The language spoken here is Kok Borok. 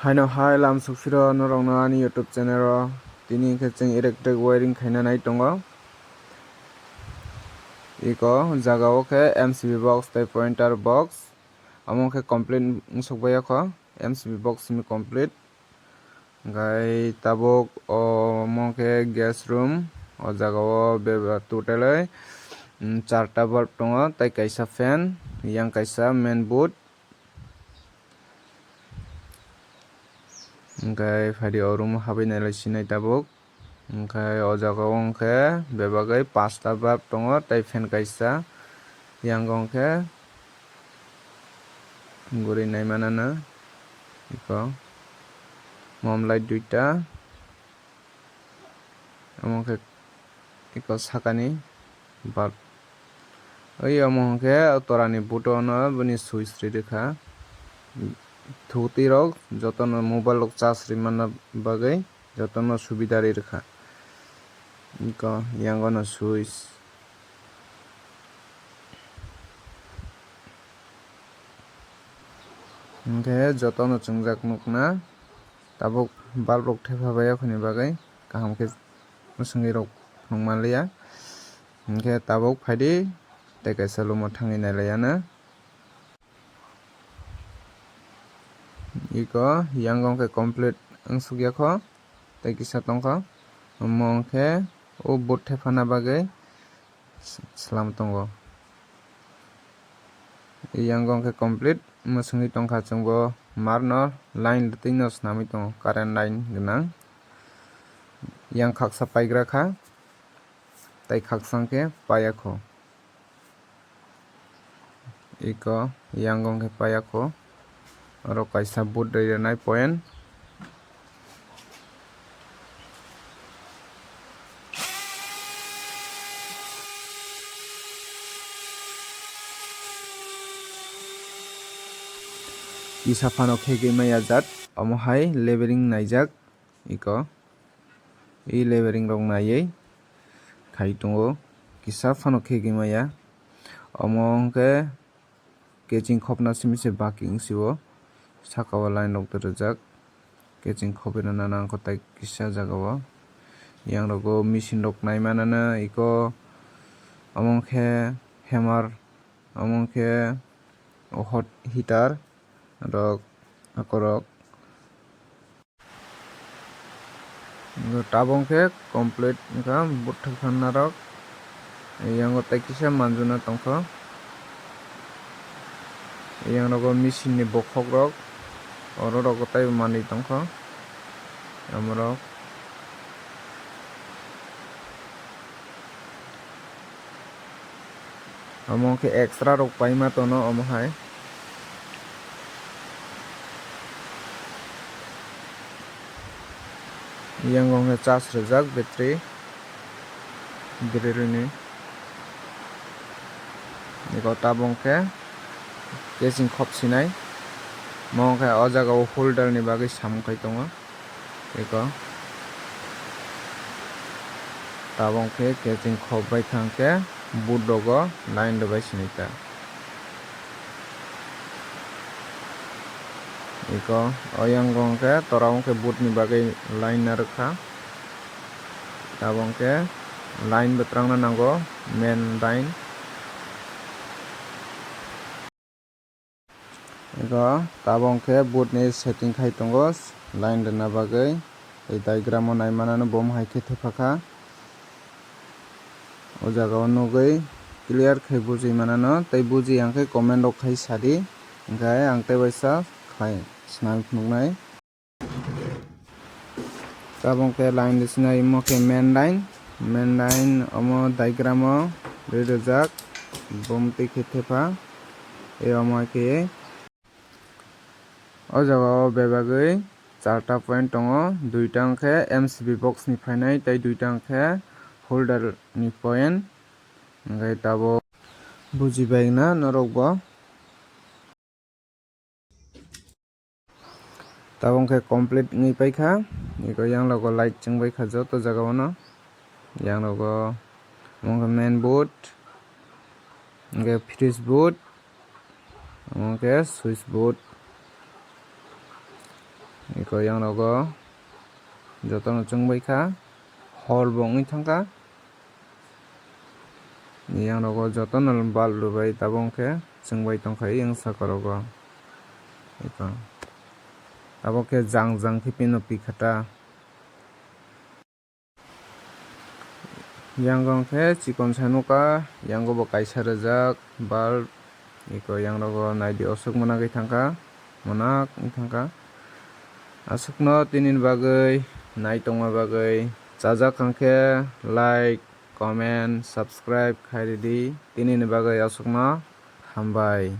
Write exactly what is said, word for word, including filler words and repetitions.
Haino hai lam sukphiro norokno ani YouTube channel o. Tini khe chwng electric wiring khaina nai tongo. Iko jaga o khe M C B box tei pointer box. Omo khe complete wngsuk bai o kho. M C B box simi complete. Hwnkhe tabuk omo khe gas room. O jaga o beba-, totally, mm, charta bulb tongo tei kaisa fan, yang kaisa main board. Hwnkhe phaidi o room o habwi nailai sinai tabuk. Hwnkhe o jaga o hwnkhe bebagwi pasta bulb tongo tei fan kaisa. Yang o hwnkhe guri naimanano iko mom light duita. Omo khe iko sakani bulb. Oi omo hwnkhe o torani button o bini switch ri rwkha. Thuktwi rok jotono mobile rok charge ri manna bagwi jotono subida ri rwkha. Iko yango no switch. Hwnkhe jotono chwngjak nukna. Tabuk bulb rok thepha bai o khani bagwi kaham khe mwswngwi rok phunuk manliya. Hwnkhe tabuk phaidi tei kaisa room o thangwi nailaiya na. Iko yango hwnkhe complete wngsukya kho tei kisa tongkha. Omo hwnkhe o board thephana bagwi s-, slam tongo. Yango hwnkhe complete mwswngwi tongkha, chwngbo marno line twino swnamwi tongo, current line gwnang. Yang khaksa paigra kha, tei khaksa hwnkhe paiya kho. Iko yango hwnkhe paiya kho. Oro kaisa board ri rwnai point. Kisa phano khegwi maya jat, omo hai leveling naijak iko. I leveling rok naiwi khai tongo, kisa phano khegwi maya. Omo hwnkhe keching khopna simi se baki wngsio, saka o line rok rijak, keching khopwi rwna nang kho tei kisa jaga o. Yang rogo machine rok nai manana iko, omo khe hammer, omo khe hot heater rok, akorok. Tabuk khe complete wngkha buthak phanna rok. Yang o tei kisa manjuna tongkha. Yang rogo machine ni bokhok rok, oro rogo tei manwi tongkha. Amorok. Omo khe extra rok paima tono omo hai. Yang o khe charge rijak battery grill ni. Eko tabuk khe casing khop sinai. Mo khe o jaga o holder ni bagwi samung khai tongo. Eko tabuk khe casing khop bai thang khe boot rogo line rwbai sinai ta. Eko o yang o khe tora o khe boot ni bagwi line narwkha. Tabuk khe line bo twrangna nango, main line. Ego tabuk khe boot ni setting khai tongo line rwna bagwi. Tei diagram o nai manano bo hai khe thepha kha. O jaga o nugwi clear khe bujui manano, tei buji yang khe comment rok khai sadi, hwnkhe ang tei waisa khlai swnam phunuknai. Tabuk khe line rwsinai, omo khe main line, main line omo diagram o ri rwjak, bumtwi khe thepha, e omo khe o jaga o bebagwi charta point tongo, duita hwnkhe M C B box ni phainai tei duita hwnkhe holder ni point, hwnkhe tabuk bujibai na norok bo. Tabuk khe complete wngwi paikha, eko yang rogo light chwngbai kha joto jaga o no, yang rogo omo khe main board, hwnkhe fuse board, omo khe switch board, Iko yang rogo jotono chwngbai kha, hor bo wngwi thangkha. Yang rogo jotono bulb rwbai tabok khe chwngbai tongkha yang saka rogo. Iko tabok khe jang jang khe pino pi kha ta. Yang wng khe chikon sa nukha, yang bo kaisa rwjak bulb. Iko yang rogo naidi oswk mwnagwi thangkha, mwnak wng thangkha. Aswkno tinini bagwi nai tongma bagwi chajak hwnkhe like, comment, subscribe khai ridi. Tinini bagwi aswkno hambai.